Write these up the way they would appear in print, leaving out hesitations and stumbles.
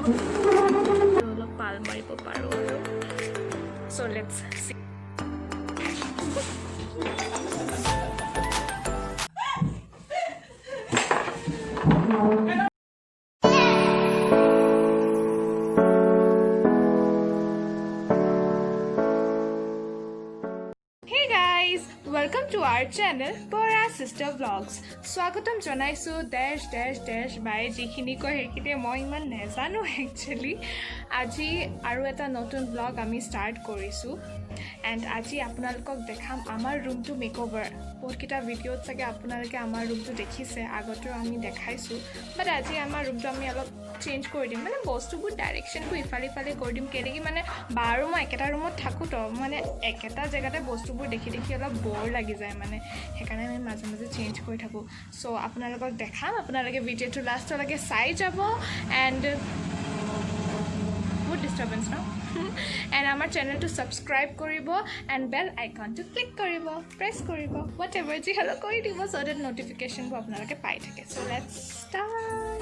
অলপ পাল মাৰিব পাৰোঁ আৰু। So let's see. Hey guys, welcome to our channel Bora Sister Vlogs. স্বাগতম জনাইছোঁ ডেছ ডেছ ডেছ বাই যিখিনি কয় সেইখিনি মই ইমান নেজানো একচুৱেলি। আজি আৰু এটা নতুন ব্লগ আমি ষ্টাৰ্ট কৰিছোঁ এণ্ড আজি আপোনালোকক দেখাম আমাৰ ৰুমটো মেকঅভাৰ। বহুতকেইটা ভিডিঅ'ত চাগে আপোনালোকে আমাৰ ৰুমটো দেখিছে, আগতেও আমি দেখাইছোঁ, বাট আজি আমাৰ ৰুমটো আমি অলপ চেঞ্জ কৰি দিম, মানে বস্তুবোৰ ডাইৰেকশ্যনবোৰ ইফালে ইফালে কৰি দিম। কেলেকি মানে বা আৰু মই একেটা ৰুমত থাকোঁ, তো মানে একেটা জেগাতে বস্তুবোৰ দেখি দেখি অলপ ব'ৰ লাগি যায় মানে, সেইকাৰণে আমি মাজে মাজে চেঞ্জ কৰি থাকোঁ। চ' আপোনালোকক দেখাম, আপোনালোকে ভিডিঅ'টো লাষ্টলৈকে চাই যাব। এণ্ড বহুত ডিষ্টাৰ্বেঞ্চ ন? এণ্ড আমাৰ চেনেলটো ছাবস্ক্ৰাইব কৰিব এণ্ড বেল আইকনটো ক্লিক কৰিব, প্ৰেছ কৰিব, what ever যি হ'লেও কৰি দিব, চ' ডেট ন'টিফিকেশ্যনবোৰ আপোনালোকে পাই থাকে। So let's start.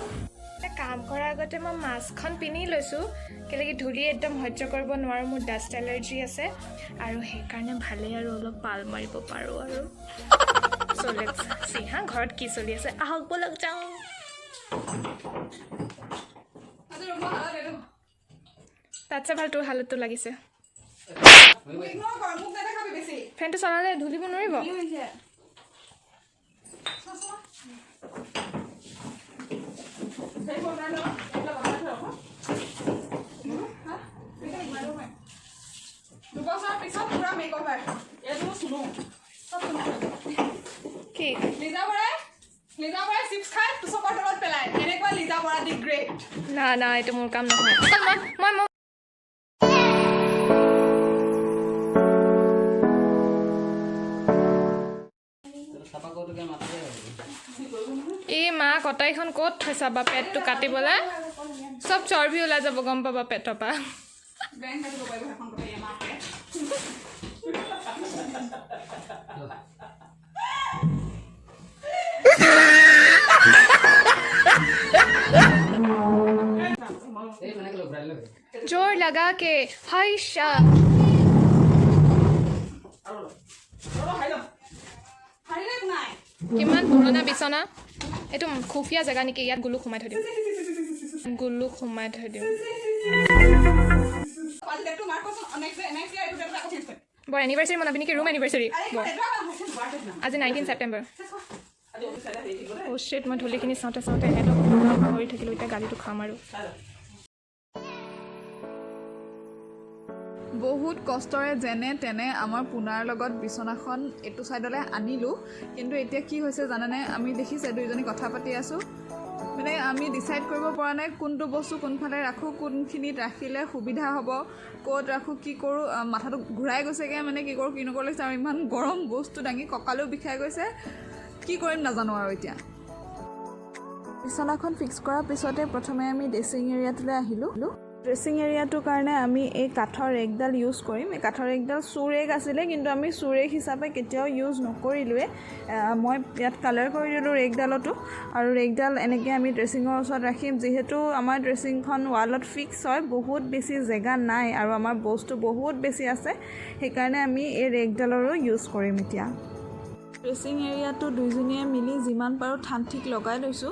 কাম কৰাৰ আগতে মই মাস্কখন পিন্ধি লৈছোঁ, কেলেকি ধূলি একদম সহ্য কৰিব নোৱাৰোঁ। মোৰ ডাষ্ট এলাৰ্জি আছে আৰু সেইকাৰণে ভালেই আৰু অলপ পাল মাৰিব পাৰোঁ আৰু। So let's see হা, ঘৰত কি চলি আছে। আহক, ব'লক যাওঁ। আজি ৰুমৰ হালত এইটো। তাতছে ভাল তোৰ হালতটো লাগিছে। মোক ইগন'ৰ কৰ, মোক নেদেখাবি বেছি। ফেনটো চলালে ধূলিব নোৱাৰিব। কি হৈছে? চা, চা। সেই বনাই ল, এইবিলাক বনাই থৈ আকৌ। হা? 2 বছৰৰ পিছত পুৰা মেকঅভাৰ। এইটো চুনো, চব চুনো। কি? লিজা বৰাই চিপছ খাই তোচকৰ তলত পেলাই, এনেকুৱা লিজা বৰা দি গ্ৰেট। না না, এইটো মোৰ কাম নহয়। অকল মই মই মই চাফা কৰোঁতে মাতিলে। এই মা, কটাৰীখন ক'ত থৈছা বা? পেটটো কাটিবলৈ চব চৰ্বি ওলাই যাব, গম পাবা পেটৰ পৰা। বেংক কাটিব পাৰিব সেইখন কটাৰী মাকে। এই মানে ঘূৰাই লৈ। जोर लगा के হাইশা। হাৰিলে নাই। কিমান পুৰণা বিচনা এইটো। খুফীয়া জেগা নেকি? ইয়াত গুলুক সোমাই থৈ দিম, গুলুক সোমাই থৈ দিম। আজি ডেটটো মাৰ্ক কৰচোন। নেক্সট ইয়াৰ এইটো ডেটত আকৌ চেঞ্জ কৰিম। বৰ এনিভাৰ্চাৰী মনাবি নেকি? Room anniversary. আৰে বৰ এইটো আকৌ নহয়। আজি 19 ছেপ্টেম্বৰ। অ' শ্বিট, মই ধূলিখিনি চাওঁতে চাওঁতে এহেঁতক পাহৰি থাকিলোঁ। এতিয়া গালিটো খাম আৰু। বহুত কষ্টৰে যেনে তেনে আমাৰ পোনাৰ লগত বিচনাখন এইটো ছাইডলৈ আনিলোঁ। কিন্তু এতিয়া কি হৈছে জানেনে? আমি দেখিছে দুইজনী কথা পাতি আছোঁ, মানে আমি ডিচাইড কৰিব পৰা নাই কোনটো বস্তু কোনফালে ৰাখোঁ, কোনখিনিত ৰাখিলে সুবিধা হ'ব, ক'ত ৰাখোঁ, কি কৰোঁ। মাথাটো ঘূৰাই গৈছেগৈ, মানে কি কৰোঁ কি নকৰোঁ লাগিছে। আৰু ইমান গৰম, বস্তু দাঙি কঁকালো বিষাই গৈছে। কি কৰিম নাজানো আৰু। এতিয়া বিচনাখন ফিক্স কৰাৰ পিছতে প্ৰথমে আমি ড্ৰেছিং এৰিয়াটোলৈ আহিলোঁ। ড্ৰেছিং এৰিয়াটোৰ কাৰণে আমি এই কাঠৰ ৰেকডাল ইউজ কৰিম। এই কাঠৰ ৰেকডাল চু ৰেক আছিলে, কিন্তু আমি চু ৰেক হিচাপে কেতিয়াও ইউজ নকৰিলোৱে। মই ইয়াত কালাৰ কৰি দিলোঁ ৰেকডালতো আৰু ৰেকডাল এনেকৈ আমি ড্ৰেছিঙৰ ওচৰত ৰাখিম। যিহেতু আমাৰ ড্ৰেছিংখন ৱালত ফিক্স হয়, বহুত বেছি জেগা নাই আৰু আমাৰ বস্তু বহুত বেছি আছে, সেইকাৰণে আমি এই ৰেকডালৰো ইউজ কৰিম। এতিয়া ড্ৰেছিং এৰিয়াটো দুইজনীয়ে মিলি যিমান পাৰোঁ ঠান ঠিক লগাই লৈছোঁ।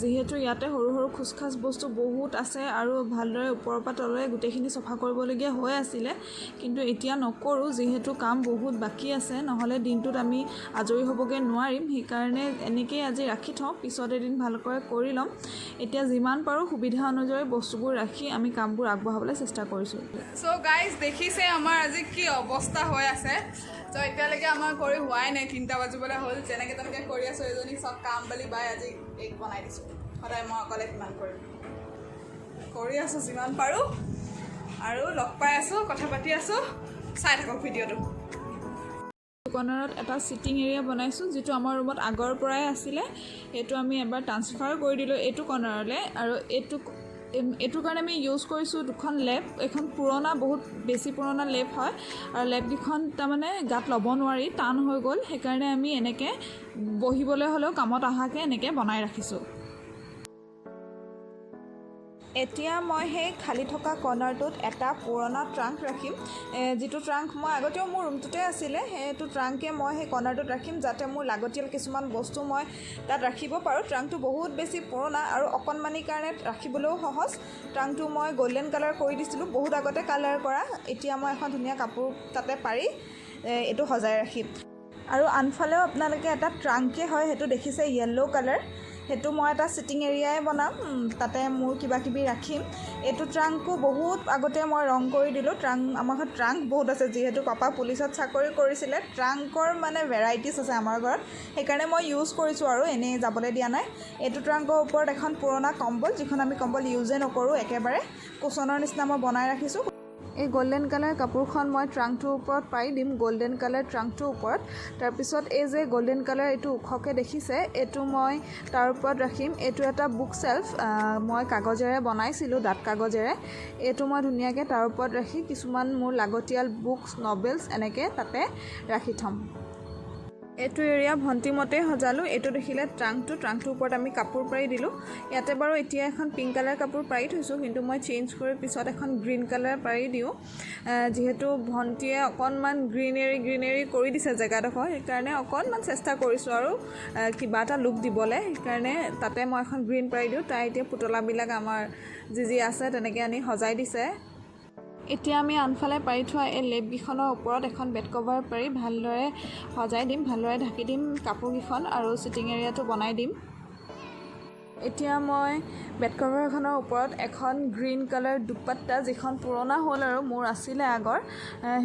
যিহেতু ইয়াতে সৰু সৰু খোজ খাজ বস্তু বহুত আছে আৰু ভালদৰে ওপৰৰ পৰা তললৈ গোটেইখিনি চফা কৰিবলগীয়া হৈ আছিলে, কিন্তু এতিয়া নকৰোঁ, যিহেতু কাম বহুত বাকী আছে। নহ'লে দিনটোত আমি আজৰি হ'বগৈ নোৱাৰিম। সেইকাৰণে এনেকেই আজি ৰাখি থওঁ, পিছত এদিন ভালকৈ কৰি ল'ম। এতিয়া যিমান পাৰোঁ সুবিধা অনুযায়ী বস্তুবোৰ ৰাখি আমি কামবোৰ আগবঢ়াবলৈ চেষ্টা কৰিছোঁ। চ' গাইজ, দেখিছে আমাৰ আজি কি অৱস্থা হৈ আছে। চ' এতিয়ালৈকে আমাৰ কৰি হোৱাই নাই, 3টা বাজিবলৈ হ'ল। যেনেকৈ তেনেকৈ কৰি আছোঁ। এজনীক চব কাম বুলি বাই আজি এগ বনাই দিছোঁ। সদায় মই অকলে কিমান কৰিম? কৰি আছোঁ যিমান পাৰোঁ আৰু লগ পাই আছোঁ, কথা পাতি আছোঁ। চাই থাকক ভিডিঅ'টো। কৰ্ণাৰত এটা ছিটিং এৰিয়া বনাইছোঁ, যিটো আমাৰ ৰুমত আগৰ পৰাই আছিলে। সেইটো আমি এবাৰ ট্ৰান্সফাৰ কৰি দিলোঁ এইটো কৰ্ণাৰলৈ। আৰু এইটোৰ কাৰণে আমি ইউজ কৰিছোঁ দুখন লেপ। এইখন পুৰণা, বহুত বেছি পুৰণা লেপ হয় আৰু লেপকেইখন তাৰমানে গাত ল'ব নোৱাৰি, টান হৈ গ'ল। সেইকাৰণে আমি এনেকৈ বহিবলৈ হ'লেও কামত অহাকৈ এনেকৈ বনাই ৰাখিছোঁ। এতিয়া মই সেই খালী থকা কৰ্ণাৰটোত এটা পুৰণা ট্ৰাংক ৰাখিম, যিটো ট্ৰাংক মই আগতেও মোৰ ৰুমটোতে আছিলে। সেইটো ট্ৰাংকে মই সেই কৰ্ণাৰটোত ৰাখিম, যাতে মোৰ লাগতিয়াল কিছুমান বস্তু মই তাত ৰাখিব পাৰোঁ। ট্ৰাংকটো বহুত বেছি পুৰণা আৰু অকণমানিৰ কাৰণে ৰাখিবলৈও সহজ। ট্ৰাংকটো মই গ'ল্ডেন কালাৰ কৰি দিছিলোঁ, বহুত আগতে কালাৰ কৰা। এতিয়া মই এখন ধুনীয়া কাপোৰ তাতে পাৰি এইটো সজাই ৰাখিম। আৰু আনফালেও আপোনালোকে এটা ট্ৰাংকে হয়, সেইটো দেখিছে য়েল্ল' কালাৰ। সেইটো মই এটা ছিটিং এৰিয়াই বনাম, তাতে মোৰ কিবা কিবি ৰাখিম। এইটো ট্ৰাংকো বহুত আগতে মই ৰং কৰি দিলোঁ। ট্ৰাংক, আমাৰ ঘৰত ট্ৰাংক বহুত আছে, যিহেতু পাপা পুলিচত চাকৰি কৰিছিলে। ট্ৰাংকৰ মানে ভেৰাইটিছ আছে আমাৰ ঘৰত, সেইকাৰণে মই ইউজ কৰিছোঁ আৰু এনেই যাবলৈ দিয়া নাই। এইটো ট্ৰাংকৰ ওপৰত এখন পুৰণা কম্বল, যিখন আমি কম্বল ইউজে নকৰোঁ একেবাৰে, কুচনৰ নিচিনা মই বনাই ৰাখিছোঁ। এই গ'ল্ডেন কালাৰ কাপোৰখন মই ট্ৰাংকটোৰ ওপৰত পাৰি দিম, গ'ল্ডেন কালাৰ ট্ৰাংকটোৰ ওপৰত। তাৰপিছত এই যে গ'ল্ডেন কালাৰ এইটো ওখকৈ দেখিছে, এইটো মই তাৰ ওপৰত ৰাখিম। এইটো এটা বুক চেল্ফ, মই কাগজেৰে বনাইছিলোঁ, ডাঠ কাগজেৰে। এইটো মই ধুনীয়াকৈ তাৰ ওপৰত ৰাখি কিছুমান মোৰ লাগতিয়াল বুকছ, নভেলছ এনেকৈ তাতে ৰাখি থ'ম। এইটো এৰিয়া ভণ্টি মতেই সজালোঁ। এইটো দেখিলে ট্ৰাংকটো, ট্ৰাংকটোৰ ওপৰত আমি কাপোৰ পাৰি দিলোঁ। ইয়াতে বাৰু এতিয়া এখন পিংক কালাৰ কাপোৰ পাৰি থৈছোঁ, কিন্তু মই চেঞ্জ কৰি পিছত এখন গ্ৰীণ কালাৰ পাৰি দিওঁ। যিহেতু ভণ্টিয়ে অকণমান গ্ৰীনেৰী গ্ৰীনেৰী কৰি দিছে জেগাডোখৰ, সেইকাৰণে অকণমান চেষ্টা কৰিছোঁ আৰু কিবা এটা লুক দিবলৈ। সেইকাৰণে তাতে মই এখন গ্ৰীণ পাৰি দিওঁ। তাই এতিয়া পুতলাবিলাক আমাৰ যি যি আছে তেনেকৈ আনি সজাই দিছে। এতিয়া আমি আনফালে পাৰি থোৱা এই লেপকেইখনৰ ওপৰত এখন বেড কভাৰ পাৰি ভালদৰে সজাই দিম, ভালদৰে ঢাকি দিম কাপোৰকেইখন আৰু ছিটিং এৰিয়াটো বনাই দিম। এতিয়া মই বেড কভাৰখনৰ ওপৰত এখন গ্ৰীণ কালাৰ দুপাট্টা, যিখন পুৰণা হ'ল আৰু মোৰ আছিলে আগৰ,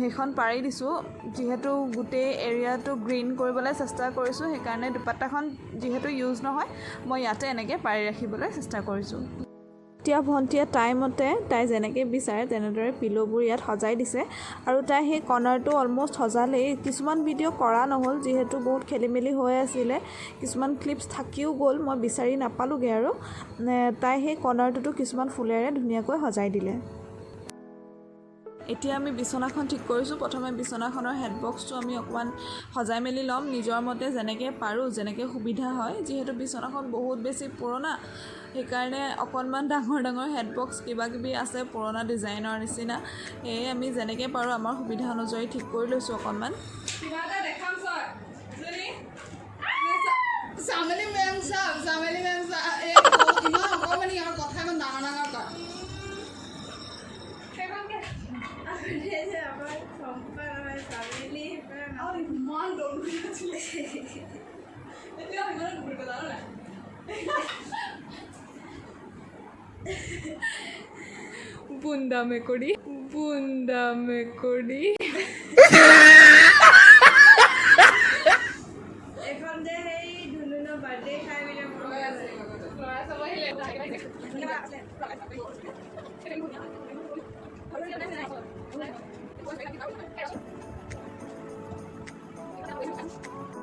সেইখন পাৰি দিছোঁ। যিহেতু গোটেই এৰিয়াটো গ্ৰীণ কৰিবলৈ চেষ্টা কৰিছোঁ, সেইকাৰণে দুপাট্টাখন যিহেতু ইউজ নহয়, মই ইয়াতে এনেকৈ পাৰি ৰাখিবলৈ চেষ্টা কৰিছোঁ। এতিয়া ভণ্টিয়ে তাইমতে, তাই যেনেকৈ বিচাৰে তেনেদৰে পিল'বোৰ ইয়াত সজাই দিছে আৰু তাই সেই কৰ্ণাৰটো অলম'ষ্ট সজালেই। কিছুমান ভিডিঅ' কৰা নহ'ল, যিহেতু বহুত খেলি মেলি হৈ আছিলে। কিছুমান ক্লিপছ থাকিও গ'ল, মই বিচাৰি নাপালোঁগৈ। আৰু তাই সেই কৰ্ণাৰটোতো কিছুমান ফুলেৰে ধুনীয়াকৈ সজাই দিলে। এতিয়া আমি বিচনাখন ঠিক কৰিছোঁ। প্ৰথমে বিচনাখনৰ হেড বক্সটো আমি অকণমান সজাই মেলি ল'ম, নিজৰ মতে যেনেকৈ পাৰোঁ, যেনেকৈ সুবিধা হয়। যিহেতু বিচনাখন বহুত বেছি পুৰণা, সেইকাৰণে অকণমান ডাঙৰ ডাঙৰ হেড বক্স কিবা কিবি আছে পুৰণা ডিজাইনৰ নিচিনা। সেয়ে আমি যেনেকৈ পাৰোঁ আমাৰ সুবিধা অনুযায়ী ঠিক কৰি লৈছোঁ অকণমান। কিবা এটা দেখাম ছাৰ। চামেলি মেম চাব, চামেলি মেম চাব। এই ইমান অকণমানি আৰু কথা ইমান ডাঙৰ ডাঙৰ কয়। আমাৰ চম্পা নহয়, চামেলি। আৰু ইমান দৌৰি আছিলে, এতিয়া ইমানে দৌৰিব জানো নাই। বুন্দা মেকুৰী, বুন্দা মেকুৰী। এখন যে সেই ধুনুনৰ বাৰ্থডে খাই মেলি। ল'ৰা চাব আহিলে।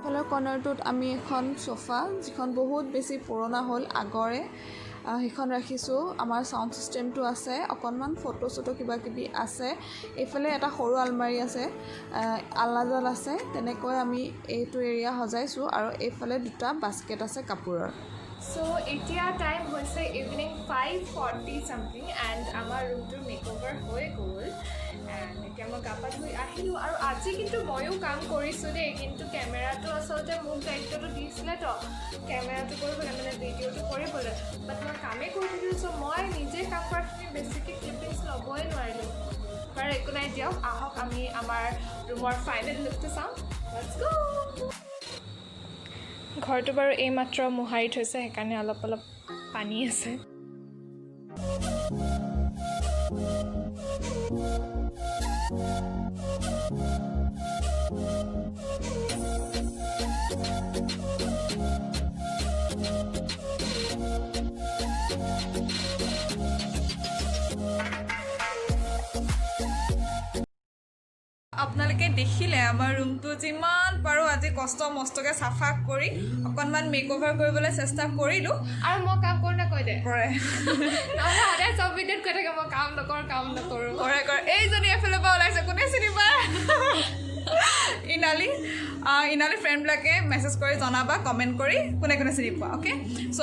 ফালৰ কৰ্ণাৰটোত আমি এখন চোফা, যিখন বহুত বেছি পুৰণা হ'ল আগৰে, সেইখন ৰাখিছোঁ। আমাৰ চাউণ্ড ছিষ্টেমটো আছে, অকণমান ফটো চটো কিবা কিবি আছে। এইফালে এটা সৰু আলমাৰি আছে, আলনাডাল আছে। তেনেকৈ আমি এইটো এৰিয়া সজাইছোঁ আৰু এইফালে দুটা বাস্কেট আছে কাপোৰৰ। চ' এতিয়া টাইম হৈছে ইভিনিং 5:40 ছামথিং এণ্ড আমাৰ ৰুমটোৰ মেক অভাৰ হৈ গ'ল। এণ্ড এতিয়া মই গা পা ধুই আহিলোঁ আৰু আজি কিন্তু ময়ো কাম কৰিছোঁ দেই, কিন্তু কেমেৰাটো আচলতে মোক দায়িত্বটো দিছিলে তো কেমেৰাটো কৰিবলৈ, মানে ভিডিঅ'টো কৰিবলৈ, বাট মই কামেই কৰি থাকিলোঁ। চ' মই নিজে কাম কৰাখিনি বেছিকৈ ক্লিপিংছ ল'বই নোৱাৰিলোঁ। বাৰু, একো নাই দিয়ক। আহক, আমি আমাৰ ৰুমৰ ফাইনেল লুকটো চাওঁ। Let's go. ঘৰটো বাৰু এইমাত্ৰ মোহাৰি থৈছে, সেইকাৰণে অলপ অলপ পানী আছে। আপোনালোকে দেখিলে আমাৰ ৰুমটো যিমান পাৰোঁ আজি কষ্ট মষ্টকৈ চাফা কৰি অকণমান মেক অভাৰ কৰিবলৈ চেষ্টা কৰিলোঁ। আৰু মই কাম কৰোঁ নে কৈ দে। কৰে। নহ'লে সদায় চব ভিডিঅ'ত কৈ থাকে মই কাম নকৰোঁ, কাম নকৰোঁ। কৰে কৰে। এইজনী এফালৰ পৰা ওলাইছে, কোনে চিনি পায়? ইনালি। ইনালি ফ্ৰেণ্ডবিলাকে মেছেজ কৰি জনাবা, কমেণ্ট কৰি কোনে কোনে চিনি পোৱা। অ'কে, চ'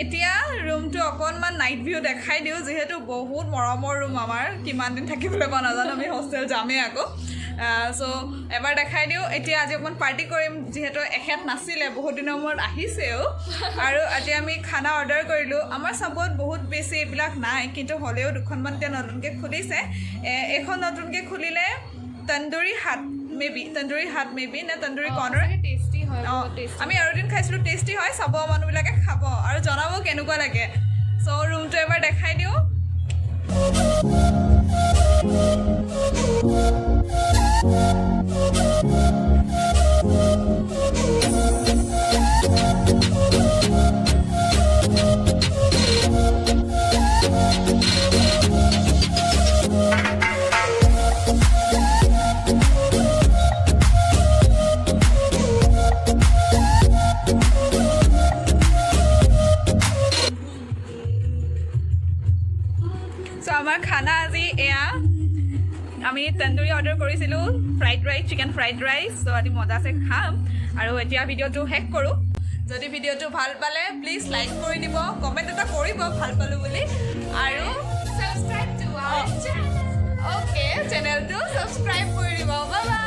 এতিয়া ৰুমটো অকণমান নাইট ভিউ দেখাই দিওঁ, যিহেতু বহুত মৰমৰ ৰুম আমাৰ। কিমান দিন থাকিবলৈ পাওঁ নাজানো, আমি হোষ্টেল যামেই আকৌ। চ' এবাৰ দেখাই দিওঁ। এতিয়া আজি অকণমান পাৰ্টি কৰিম, যিহেতু এখেত নাছিলে, বহুত দিনৰ মূৰত আহিছেও। আৰু আজি আমি খানা অৰ্ডাৰ কৰিলোঁ। আমাৰ চাবত বহুত বেছি এইবিলাক নাই, কিন্তু হ'লেও দুখনমান এতিয়া নতুনকৈ খুলিছে। এইখন নতুনকৈ খুলিলে তন্দুৰী হাট মে বি, তন্দুৰী হাট মে বি নে তন্দুৰী কৰ্ণাৰ। টেষ্টি হয়। অঁ। বহুত টেষ্টি। আমি আৰু এদিন খাইছিলোঁ, টেষ্টি হয়। চাব মানুহবিলাকে, খাব আৰু জনাব কেনেকুৱা লাগে। চ' ৰুমটো এবাৰ দেখাই দিওঁ। চ' আমাৰ খানা আজি এয়া। আমি তন্দুৰী অৰ্ডাৰ কৰিছিলোঁ, fried rice, chicken fried rice. চ' আজি মজাছে খাম আৰু এতিয়া ভিডিঅ'টো শেষ কৰোঁ। যদি ভিডিঅ'টো ভাল পালে প্লিজ লাইক কৰি দিব, কমেণ্ট এটা কৰিব ভাল পালোঁ বুলি আৰু Subscribe to our channel. Okay, চেনেলটো ছাবস্ক্ৰাইব কৰি দিব। Bye bye.